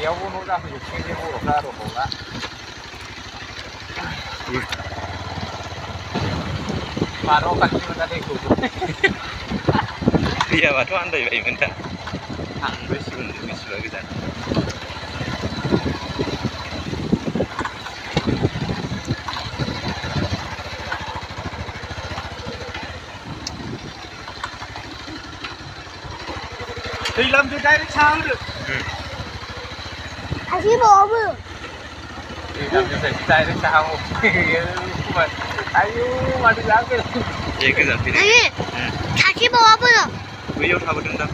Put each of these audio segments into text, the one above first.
खाथियावबो न' जाफैजोबसिगोन बे बर'फ्रा र'बला मानो खाथिमोन दा दैखौ फैयाबाथ' आन्दायबायमोन दा थांबायसिगोन बेसेबा गोजान दै लामदो डाइरेक्ट साहा होदो आसि बावाबो दै लामनिफ्राय डाइरेक्ट साहा होयो आयु माथो जागोन ए गोजान फैदों सासे बावाबो बैयाव थाबोदों दा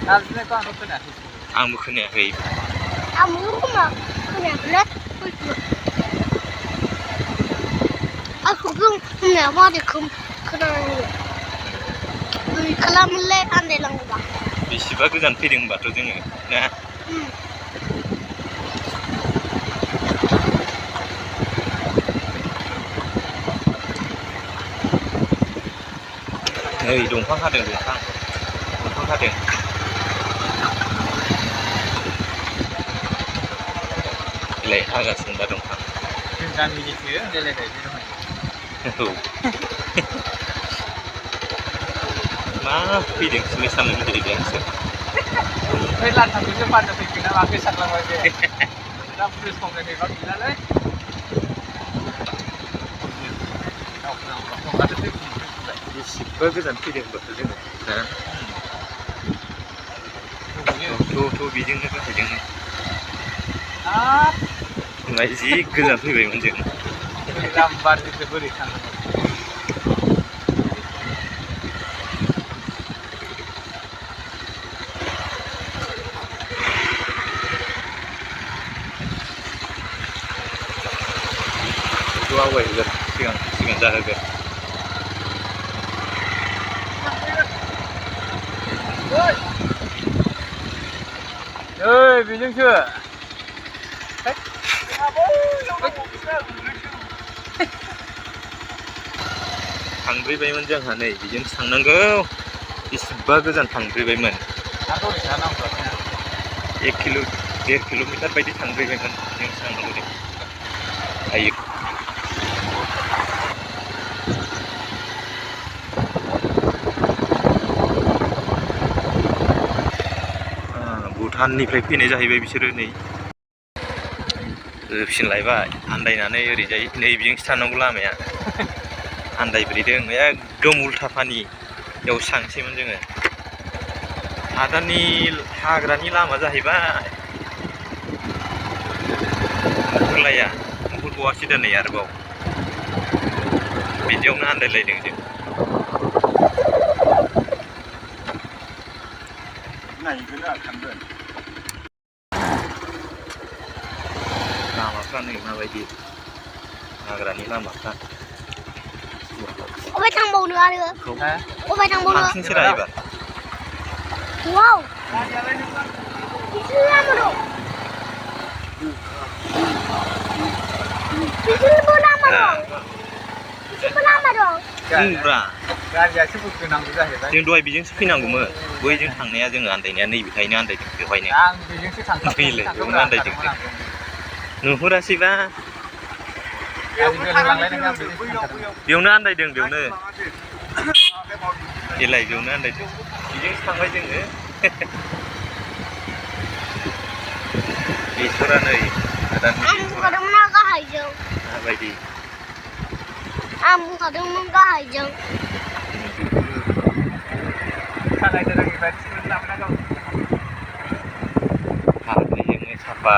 गाज्रिनायखौ आंथ' खोनायाखै आंबो खोनायाखै आंबो खोनायाखैलै आंखौ खोनाया मारै खोनानांगौ बोरै खालामोनलाय आन्दायलाङोबा बेसेबा गोजान फैदों होनबाथ' जोङो ना नै दंफां हादों दंफां हादों बिलाइ हागासिनो दा दंफां जों गामिनिसो होनलायलायनाय औ मा फैदों सिलाय साननो लुबैदों आंसो बै लान्थाखौसो फाननो फैगोन ना माखौ सानलांबाय बे दा पुलिस कमप्लेन हैबा गैलालै बेसेबा गोजान फैदों होनबाथ' जोङो थ' बेजोंनो गाहायजोंनो होनबाय जि गोजान फैबायमोन जों लामबारनिफ्राय बोरै थांनांगौ आवगायहोगोन सिगां जाहोगोन ओइ बेजोंसो थांब्रैबायमोन जोंहा नै बेजोंसो थांनांगौ बेसेबा गोजान थांब्रैबायमोन 1 किल'मिटार बायदि थांब्रैबायमोन बेजोंसो थांनांगौ दे आयो भुटाननिफ्राय फैनाय जाहैबाय बिसोरो नै होफिनलायबाय आन्दायनानै ओरैजाय नै बेजोंसो थांनांगौ लामाया आन्दायब्रेदों एकदम उल्था पानियाव थांसैमोन जोङो हाग्रानि लामा जाहैबाय नुहुरबावासै दा नै आरोबाव बिदियावनो आन्दायलायदों जों लामाफ्रा नै माबायदि हाग्रानि लामाफ्रा अबे थांबावनो आरो अबे थांबावनो थांफिनसै रा एबार वाव बिथिं लामा दं बिथिंबो लामा दं बिथिंबो लामा दं गारियासो बोखोनांगौ जाहैबाय जों दहाय बेजोंसो फैनांगौमोन बैजों थांनाया जोङो आन्दायनाया नैबेखायनो आन्दायदों बेवहायनो आं बेजोंसो बेयावनो आन्दायदों नुहुरासैबा बेयावनो आन्दायदों बेयावनो एलाय बेयावनो आन्दायदों बेजोंसो थांबाय जोङो बेसरा नै आं बुंखादोंमोन गाहायजों माबायदि आं बुंखादोंमोन गाहायजों हाद्रिजोंनो साफा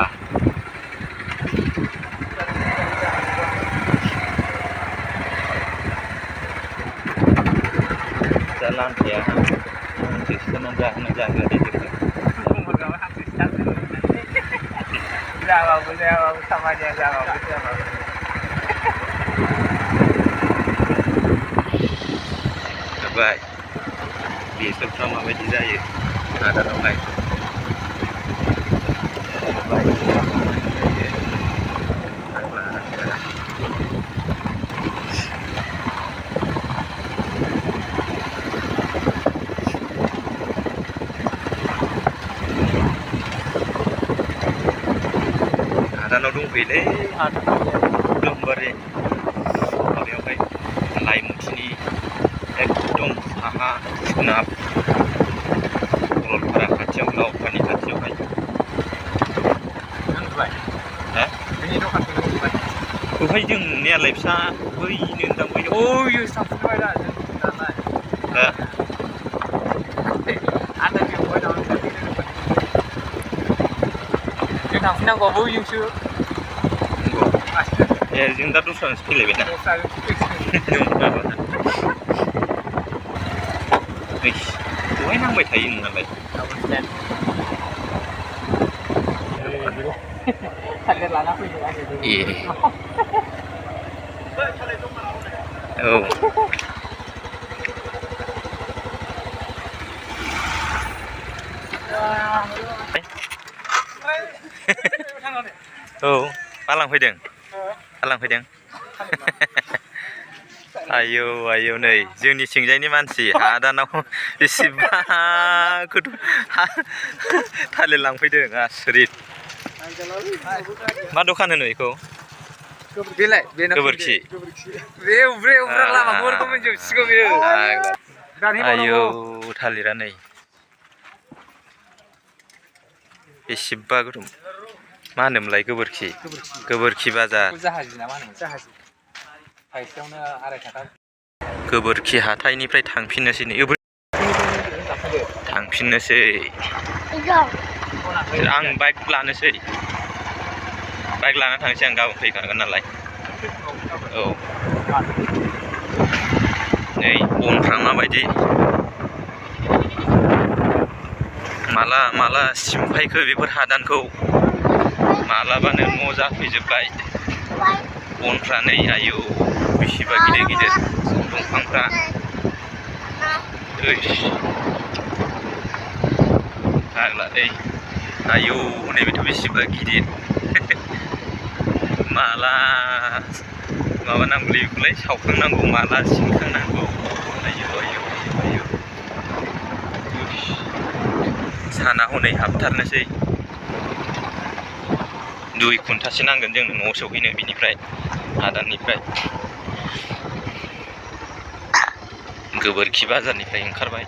दा लान्थाया हांसो सिथारनानै जाहोनाय जाहोआ दे जोंखौ जाबाबो खामानिया जाबाबो जाबाय बेसरफ्रा माबायदि जायो आदारावहाय हादानाव दंफैयोलै एकदमबारे माबायावहाय लाइमुथिनि एकदम साहा सोनाब सरलपारा खाथियाव लावखानि खाथियावहाय हा बेवहाय जों नुनायालाय फिसा बैनो नोंथां बै Oh, sampai dah. हा Ada di bawah dalam tadi. Dia nak final kau boleh yang tu. ए जों दा दस्रानिसो फैलायबायना दहाय नांबाय थायो नोंनालाय Ada lana pun ada. ए औ औ मा लांफैदों मा लांफैदों आयौ आयौ नै जोंनि सिंजायनि मानसि हादानाव बेसेबा थालिर लांफैदों आसरित मा दखान होनो बेखौ Bilai, गोबोरखि Bre, lama gua kau menjauh sih kau biar. आयौ थालिरा नै बेसेबा गुदुं मा होनोमोनलाय गोबोरखि बाजार Jahazi nama nih, jahazi. Haisiaवनो 2.5 थाखा. गोबोरखि हाथायनिफ्राय थांफिननोसै नै थांफिननोसै आं बाइक लानोसै बाइक लाना थांसै आं गाबोन फैखागोन नालाय औ नै बनफ्रा माबायदि माला सिमफायखो बेफोर हादानखौ मालाबानो न' जाफैजोबबाय बनफ्रा नै आयौ बेसेबा गिदिर दंफांफ्रा फाग्ला दै आयौ हनै बेथ' बेसेबा गिदिर माला माबानांगौलै बेखौलाय सावखांनांगौ माला सिनखांनांगौ आयौ साना हनै हाबथारनोसै 2 घन्टासो नांगोन जोंनो न'आव सौहैनो बिनिफ्राय हादाननिफ्राय गोबोरखि बाजारनिफ्राय ओंखारबाय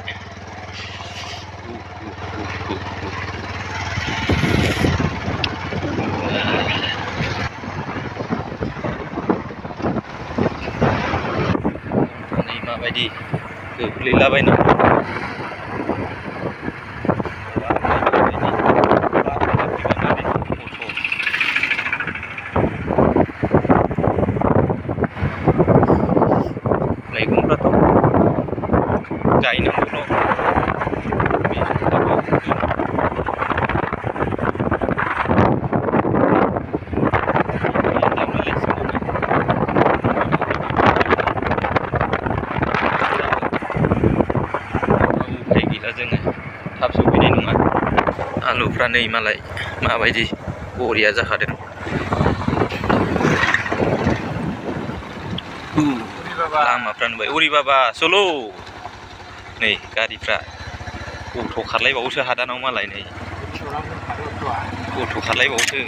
नै माबायदि गोग्लैलाबायनानै मैगंफ्राथ' गायनांगौल' उफाय गैला जोङो थाब सफैनाय नङा आलुफ्रा नै मालाय माबायदि बरिया जाखादों लामाफ्रा नुबाय उरि बाबा सल' नै गारिफ्रा अट' खारलायबावोसो हादानाव मालाय नै अट' खारलायबावोसो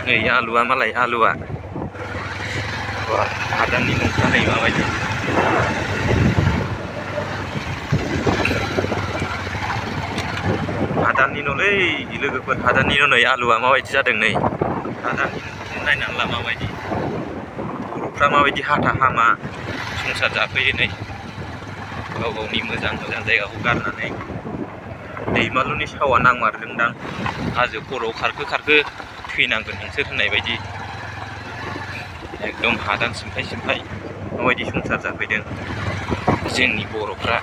नै आलुआ मालाय आलुआ हादाननि न'फ्रा नै माबायदि हादाननि न'लै लोगोफोर हादाननि न' नै आलुआ माबायदि जादों नै हादाननि न'खौ नायनानै ला माबायदि बर'फ्रा माबायदि हाथा हामा संसार जाफैयो नै गाव गावनि मोजां जायगाखौ गारनानै दैमालुनि सावा नांमारदोंदां हाजो खर'आव खारखो थैनांगोन नोंसोर होननाय बायदि एकदम हादान सिमफाय माबायदि संसार जाफैदों जोंनि बर'फ्रा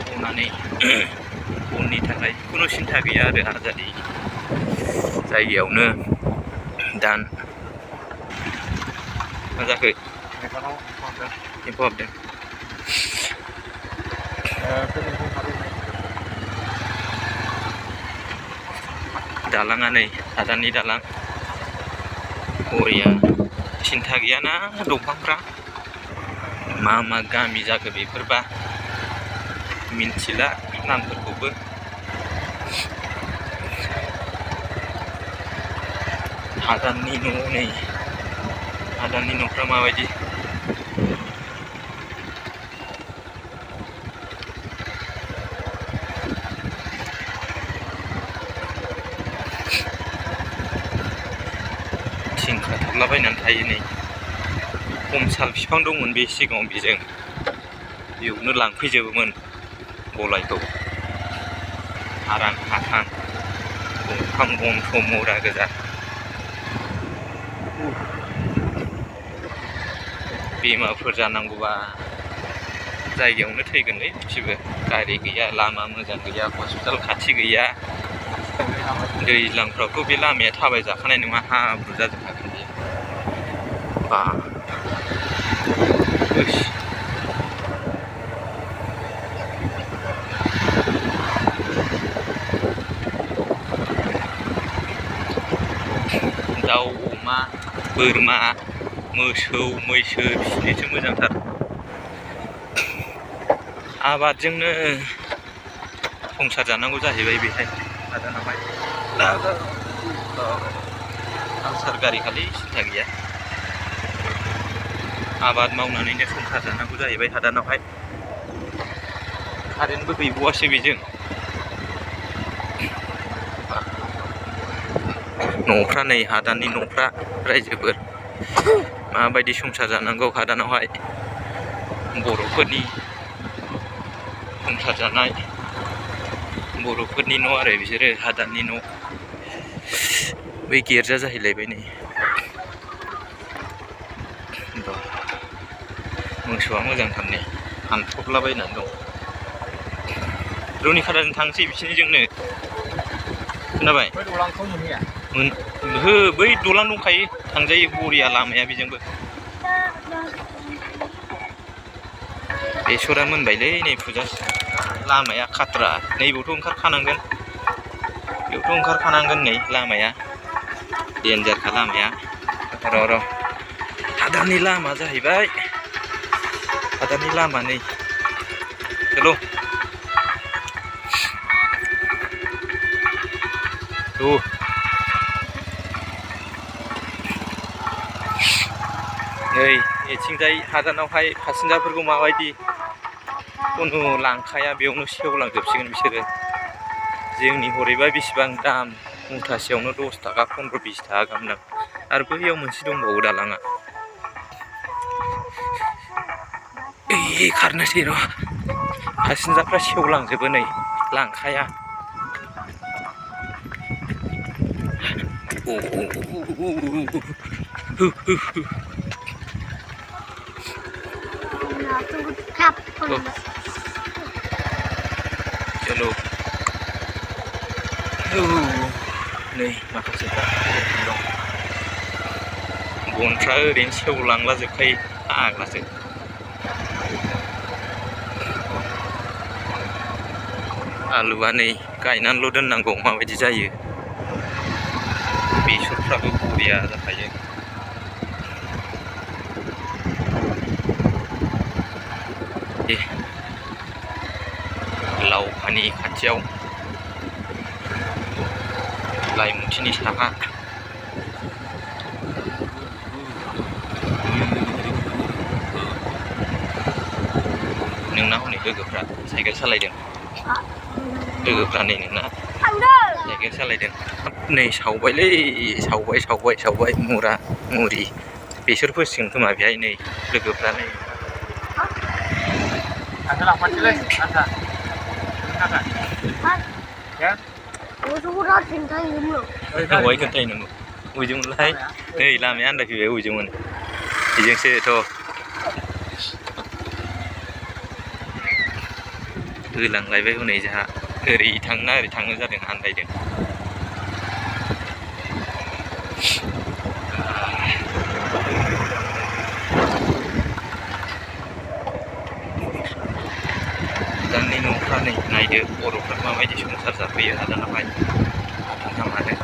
बनानै बननि थाखाय खुनु सिन्था गैया आरो आजादि जायगायावनो दान मा जाखो एम्फौ हाबदों दालाङा नै हादाननि दालां बरिया सिन्था गैयाना दंफांफ्रा मा गामि जाखो बेफोरबा मिन्थिला नामफोरखौबो हादाननि न' नै हादाननि न'फ्रा माबायदि थिं खाथाबलाबायनानै थायो नै खम साल बिफां दंमोन बे सिगाङाव बेजों बेयावनो लांफैजोबोमोन गलायखौ हारां हाथां दंफां गन्थ' मुरा गोजा बेमारफोर जानांगौबा जायगायावनो थैगोनलै गासिबो गारि गैया लामा मोजां गैया हस्पिटाल खाथि गैया दैज्लांफ्रावथ' बे लामाया थाबाय जाखानाय नङा हाब्रु जाजोबखागोन बेयो बा दाउ अमा बोरमा मोसौ मैसो फिसिनोसो मोजांथार आबादजोंनो संसार जानांगौ जाहैबाय बेहाय हादानावहाय आलसार गारि खालि सिन्था गैया आबाद मावनानैनो संसार जानांगौ जाहैबाय हादानावहाय कारेन्टबो गैबावासो बेजों न'फ्रा नै हादाननि न'फ्रा रायजोफोर माबायदि संसार जानांगौ हादानावहाय बर'फोरनि संसार जानाय बर'फोरनि न' आरो बिसोरो हादाननि न' बै गिर्जा जाहैलायबाय नै मोसौआ मोजांथार नै हानफबलाबायनानै दं रुनिखाथाजों थांसै बिसिनिजोंनो खोनाबाय ओहो बै दलां दंखायो थांजायो बरिया लामाया बेजोंबो बेसरा मोनबायलै नै फुजासिम लामाया खाथ्रा नैबेयावथ' ओंखारखानांगोन बेयावथ' ओंखारखानांगोन नै लामाया देन्जारखा लामाया र' हादाननि लामा जाहैबाय हादाननि लामा नै हेल' नै एथिंजाय हादानावहाय पासेन्जारफोरखौ माबायदि खुनु लांखाया बेयावनो सेवलांजोबसिगोन बिसोरो जोंनि हरैबा बेसेबां दाम मुथासेयावनो 10 थाखा 15-20 थाखा गाहाम दाम आरो बैयाव मोनसे दंबावो दालाङा खारनोसै र' पासेन्जारफ्रा सेवलांजोबो नै लांखाया चलो नै माखासेफ्रा दं बनफ्रा ओरैनो सेवलांलाजोबखायो फाग्लासो आलुआ नै गायनानैल' दोननांगौ माबायदि जायो बेसरफ्राबो बरिया जाखायो लावखानि खाथियाव लाइमुथिनि साहा नोंना हनै लोगोफ्रा साइकेल सालायदों लोगोफ्रा नै नोंना साइकेल सालायदों नै सावबायलै सावबाय मुरा मुरि बेसर फोसिगोन खोमा बेहाय नै लोगोफ्रा नै दहाय खोन्थायो नोंगौ बबेजोंमोनलाय नै लामाया आन्दायफैबाय बबेजोंमोन बेजोंसोथ' होलांलायबाय हनै जोंहा ओरै थांना ओरै थांनो जादों आन्दायदों हादाननि न'फ्रा नै नायदो बर'फ्रा माबायदि संसार जाफैयो हादानावहाय हादाना मानो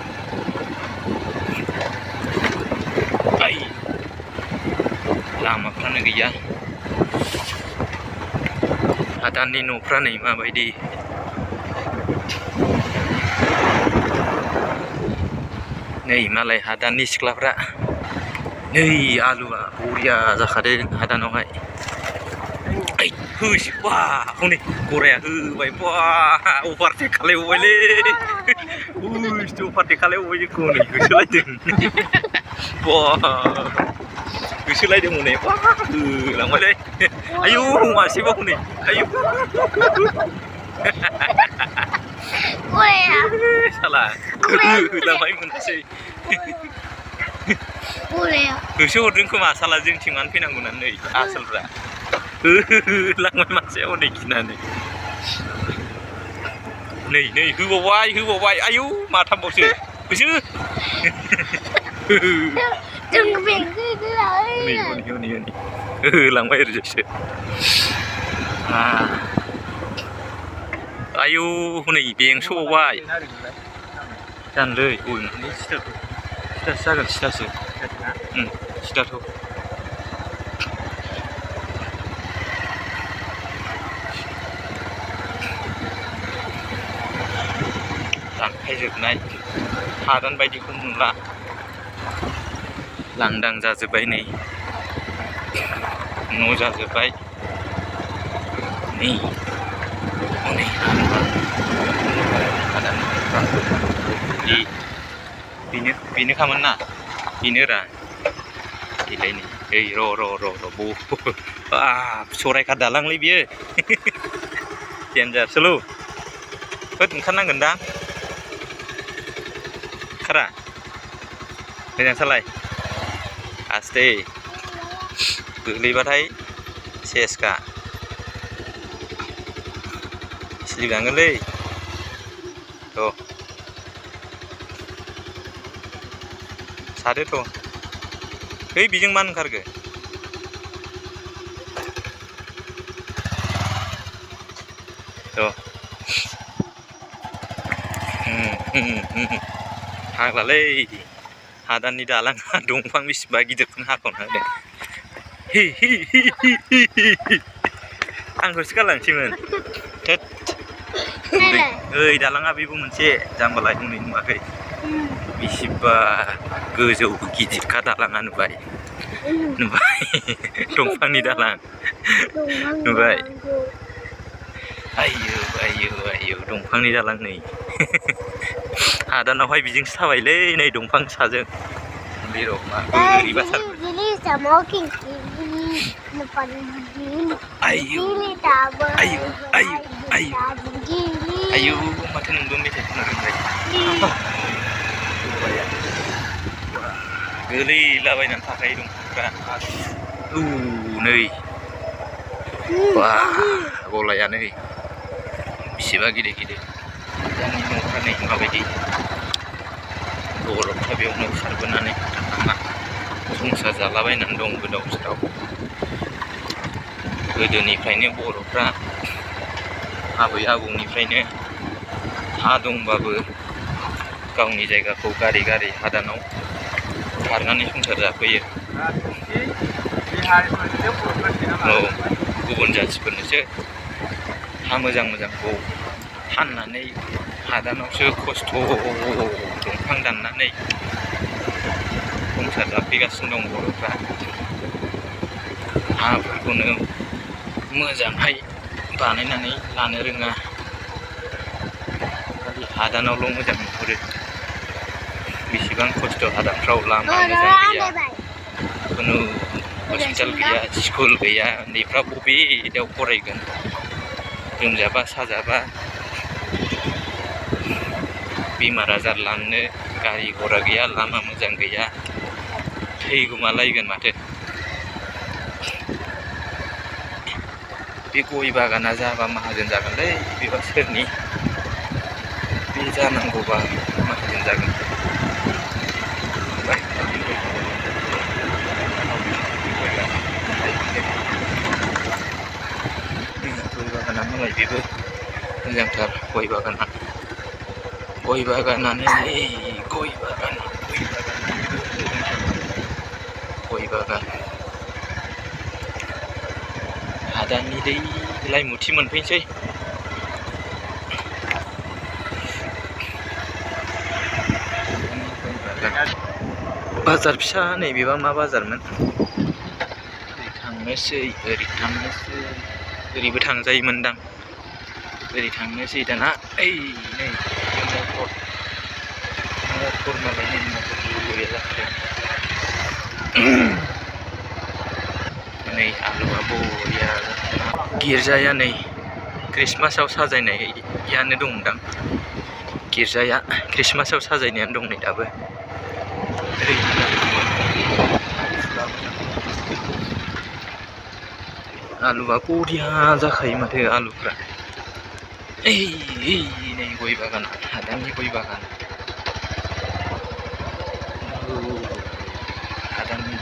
लामाफ्रानो गैया हादाननि न'फ्रा नै माबायदि नै मालाय हादाननि सिख्लाफ्रा नै आलुआ बरिया जाखादों हादानावहाय ओइ होस बा हनै गराया होबाय बा अभारटेक खालायबावबायलै हुस अभारटेक खालायबावबाय जोंखौ नै होसोलायदों बा होसोलायदों हनै बा होलांबायलै आयौ मासेबाव हनै आयौ साला होलांबाय मोनासै होसो हरदों खोमा साला जोंथिं मानो फैनांगौ ना नै आसोलफ्रा होलांबाय मानसिया हनै गिनानै नै नै होबावबाय आयौ माथामबावसो होसो हनै होलांबाय ओरैजायसो आयौ हनै बेंस'बावबाय जानोलै अय सिदासो जागोन सिदासो सिदाथ' दानफायजोबनाय हादान बायदिखौ नुला लांदां जाजोब्बाय नै न' जाजोब्बाय नै हनै बेनोखामोन ना बेनोरा देलाय नै ओइ र' सरायघाट दालांलै बियो देन्जार सोलौ होद ओंखारनांगोन दा ओंखारा मोजां सालाय आस्ते गोग्लैबाथाय सेसखा सिलिलाङोलै थ' सादोथ' है बेजों मा ओंखारगो थ' हाग्लालै हादाननि दालाङा दंफां बेसेबा गिदिरखौनो हाखावना होदों आंखौसो गालांसैमोन थोद ओइ दालाङा बेबो मोनसे जाम्बालाय हनै नुवाखै बेसेबा गोजौ गिदिरखा दालाङा नुबाय दंफांनि दालां नुबाय आयौ दंफांनि दालां नै हादानावहाय बिजोंसो थाबायलै नै दंफां साजों बिराद बोरैबाथार आयौ माथो नोंबो मेथाइ खोनादोंलाय गोलैलाबायनानै थाखायो दंफांफ्रा नै बा गलाया नै बेसेबा गिदिर जोंनि न'फ्रा नै माबायदि बर'फ्रा बेयावनो खारबोनानै संसार जालाबायनानै दं गोदाव सोराव गोदोनिफ्रायनो बर'फ्रा आबै आबौनिफ्रायनो हा दंबाबो गावनि जायगाखौ गारै हादानाव खारनानै संसार जाफैयो औ गुबुन जाथिफोरनोसो हा मोजांखौ फाननानै हादानावसो खस्थ' दंफां दाननानै संसार जाफैगासिनो दं बर'फ्रा हाफोरखौनो मोजांहाय बानायनानै लानो रोङा खालि हादानावल' मोजां नुहुरो बेसेबां खस्थ' हादानफ्राव लामा मोजां गैया खुनु हस्पिटाल गैया स्कुल गैया उन्दैफ्रा बबेयाव फरायगोन लोमजाबा साजाबा बेमार आजार लांनो गारि घरा गैया लामा मोजां गैया थैगोमालायगोन माथो बे गय बागाना जाबा माहाजोन जागोनलै बेबा सोरनि बे जानांगौबा माहाजोन जागोन गय बागाना मालाय बेबो मोजांथार गय बागानानो गय बागान हादाननि दै लाइमुथि मोनफैनोसै बाजार फिसा नैबेबा मा बाजारमोन ओरै थांनोसै ओरैबो थांजायोमोनदां ओरै थांनोसै दाना ओइ नै मटर मालाय नै मटर गैया जाखो नै आलुआ बरिया गिर्जाया नै क्रिसमासाव साजायनायानो दंदां गिर्जाया क्रिसमासाव साजायनायानो दं नै दाबो आलुआ बरिया जाखायो माथो आलुफ्रा ओइ नै गय बागान हादाननि गय बागान हादाननि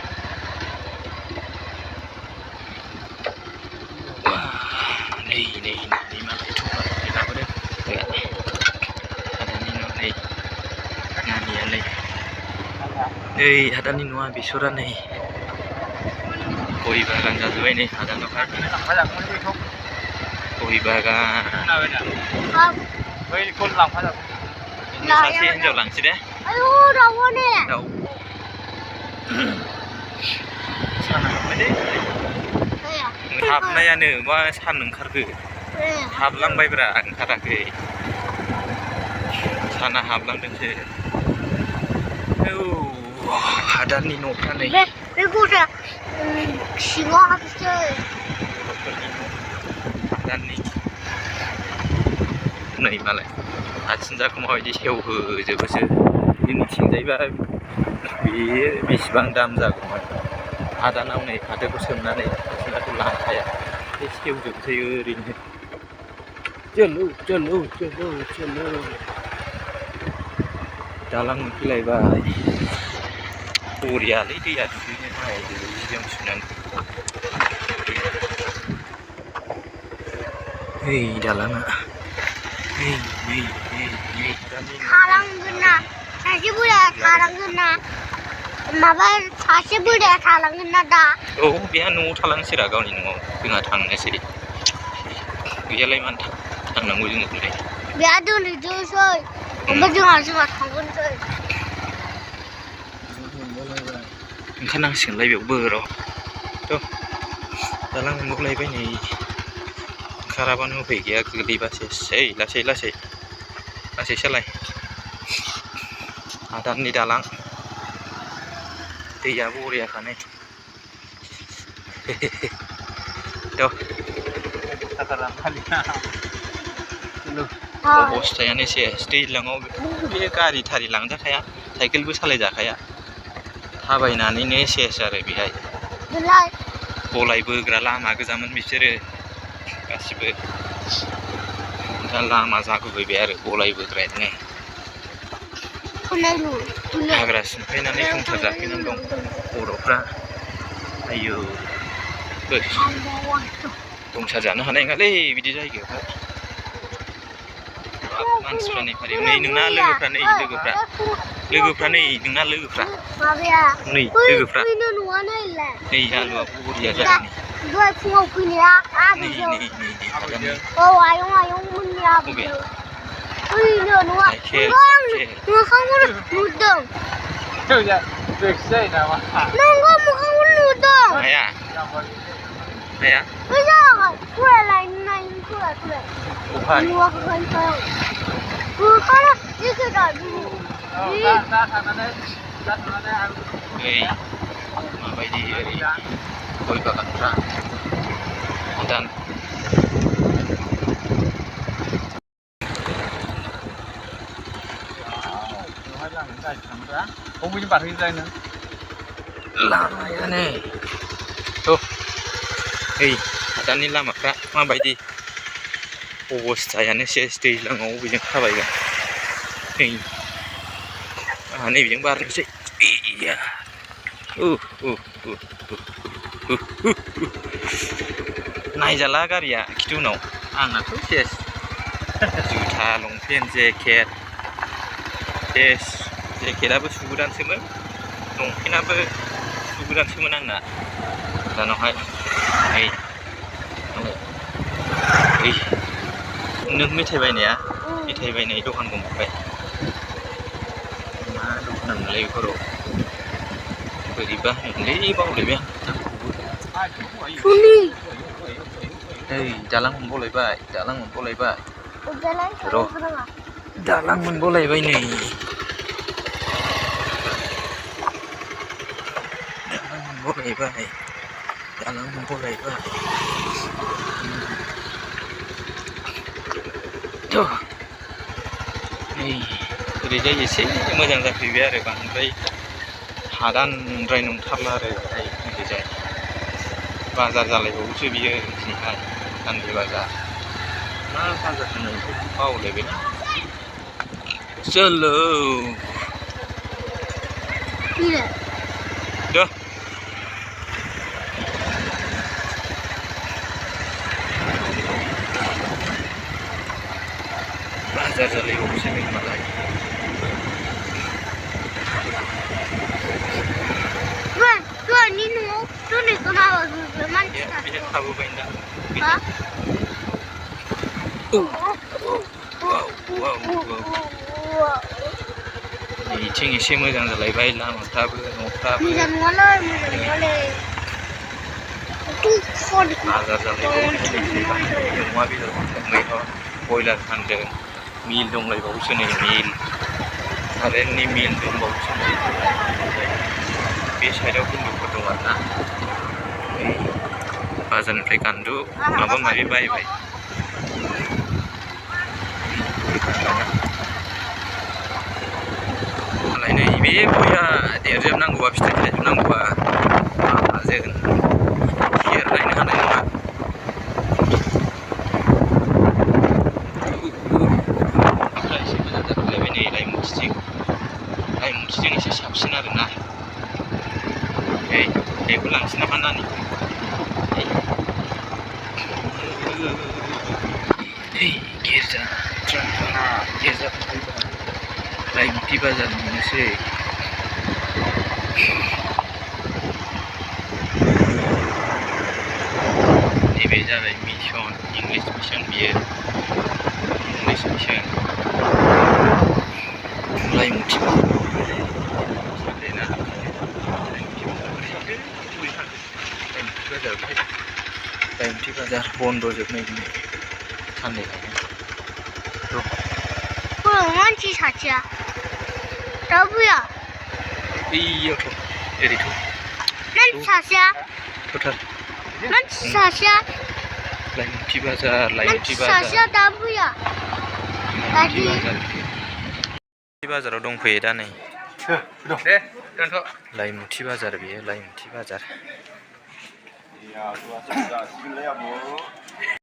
नै मालाय थुफ्लानानै लाबोदों हादाननि न' नै नानियालाय नै हादाननि न'आ बेसरा नै गय बागान जाजोब्बाय नै हादानावहाय गय बागान बैखौ लांफाजागोन सासे हिन्जाव लांसै दे आयौ दाउआ ने दाउ साना हाबबाय दे हाबनायानो मा सान ओंखारखो हाबलांबायब्रा ओंखाराखै साना हाबलांदोंसो औ हादाननि न'फ्रा नै बे गथा सिङाव हाबसै हादाननि नै मालाय आथिंजाखौ माबायदि सेवहोजोबोसो जोंनिथिंजायबा बेयो बेसेबां दाम जागौमोन हादानाव नै फाथोखौ सोमनानै आथिंजाखौ लांखाया बे सेवजोबसै ओरैनो चलो दालां मोनफैलायबाय बरियालै दैया दुगैनो थाखाय जों सुनानै ओइ दालाङा थालांगोन ना सासे बुरैया थालांगोन ना माबा सासे बुरैया थालांगोन ना दा औ बेहा न'आव थालांसैरा गावनि न'आव जोंहा थांनोसै गैयालाय मानो थांनांगौ जोङो बोरै बेहा दोनहैदोंसै ओमफ्राय जोंहा थांगोनसै ओंखारनांसिगोनलाय बेयावबो र' थ' दालां मोनबावलायबाय नै ओंखाराबानो उफाय गैया गोलैबासो लासै सालाय हादाननि दालां दैया बरियाखानै अबस्थायानो सेस दैज्लाङाव बे गारि थारि लांजाखाया साइकेलबो सालायजाखाया थाबायनानैनो सेस आरो बेहाय बलाय बोग्रा लामा गोजामोन बिसोरो गासिबो दा लामा जाबोबाय आरो बलाय बोग्रायानो हाग्रा सिमफायनानै संसार जाफैनानै दं बर'फ्रा आयौ संसार जानो हानाय नङालै बिदि जायगायावहाय मानसिफ्रा नै फारि नै नोंना लोगोफ्रा नै लोगोफ्रा नै नोंना लोगोफ्रा नै लोगोफ्रा नै आलुआ बरिया जादों दहाय फुङाव फैनाया नै हादाननि आयं मोननिया ओइनो नङा मोखांखौ नुदों नंगौ मोखांखौ नुदों हाया फरायलायनाय नुवाखै मोखाङा जेखौ ओइ माबायदि ओरै गय बागानफ्रा हादान बबेनि बारहैलाय नों लामायानो थ' ओइ हादाननि लामाफ्रा माबायदि अबस्थायानो सेस दैज्लाङाव बबेजों थाबायगोन नै नैबेजों बारनोसै नायजाला गारिया खिथु उनाव आंनाथ' सेस जुथा लंपेन्ट जेकेट सेस जेकेटआबो सुगोदानसोमोन लंपेन्टआबो सुगोदानसोमोन आंना दानावहाय ओइ नों मेथाइ बायनाया मेथाइ बायनाय दखानखौ मोनबाय मा दखान मोनलाय बेफोराव बोरैबा होनोलै बावलायबाय आं सुनि नै दालां मोनबावलायबाय दालां मोनबावलायबाय उजालाय र' दालां मोनबावलायबाय नै दालां मोनबावलायबाय दालां मोनबावलायबाय नै ओरैजाय एसे मोजां जाफैबाय आरो बांद्राय हादानद्राय नंथारला आरो ओरैजाय बाजार जालायबावोसो बियो दिनैहाय सानदे बाजार मा बाजार होनो बेखौ बावलायबायना चलो द बाजार जालायबावोसो नै मालाय नि न'आव दोनैखौ माबाजोबो मानसिफ्रा बिसोर थाबोबाय दा हा बिथिं एसे मोजां जालायबाय लामाफ्राबो न'फ्राबो मोजां नङालै बाजार जालायबावोसो अमा बेदर फानदों बयलार फानदों मिल दंलायबावोसो नै मिल कारेन्टनि मिल दंबावोसो नै बे साइडआव हिन्दुफोर दं आरोना बाजारनिफ्राय गान्दु माबा माबि बायबाय मालाय नै बे गया देरजोबनांगौबा फिथाइ थायजोबनांगौबा जों देरलायनो हानाय नङा एसे मोजां जाफैलायबाय नै लाइमुथिजों एसे साबसिन आरोना बेखौ लांसै नामा नानि गिर्जा लाइमुथि बाजार मोननोसै नैबे जाबाय मिसन इंलिश मिसन बियो इंलिश मिसन लाइमुथि लाइमुथि बाजार बन्द' जोबनाय साननैखायनो मानसि सासेया दा फैया बैयावथ' ओरैथ' मानसि सासेया मानसि सासेया लाइमुथि बाजार मानसि सासेया दा फैया बाजाराव दंफैयो दा नै दे दोनथ' लाइमुथि बाजार बेयो लाइमुथि बाजार